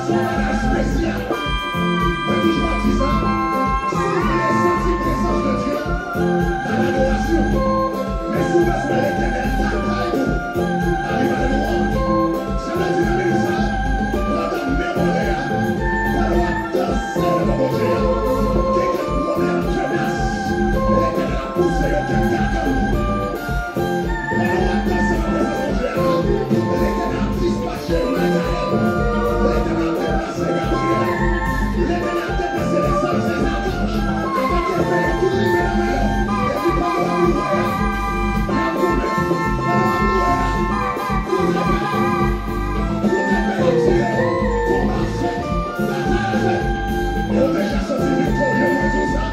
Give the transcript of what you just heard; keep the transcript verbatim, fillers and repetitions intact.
Se yon bagay espesyal. Mwen toujou ap di sa, si w vle santi prezans de Dye nan ladorasyon, men si w bezwen Letènèl lakay ou, ann ale ba l lwanj. Sa vle di nan minit sa, pandan m demande a, pandan w ap danse devan Bondye a, gen kèk pwoblèm tenas Letènèl ap pouse yo, kèk gagann. Pandan w ap danse nan prezans Bondye a, Letènèl ap dispache Mikaèl. Letènèl ap deplase Gabriyèl. Letènèl ap deplase lèzanj, lèzaranj. Atake fè yo tou rive nan men yo. Epi pandan w ap louwe a, y ap goumen. Pandan w ap louwe a, kout epe, kout epe ap tire. Konba fèt, batay fèt. Yo deja santi viktorye, mwen di w sa.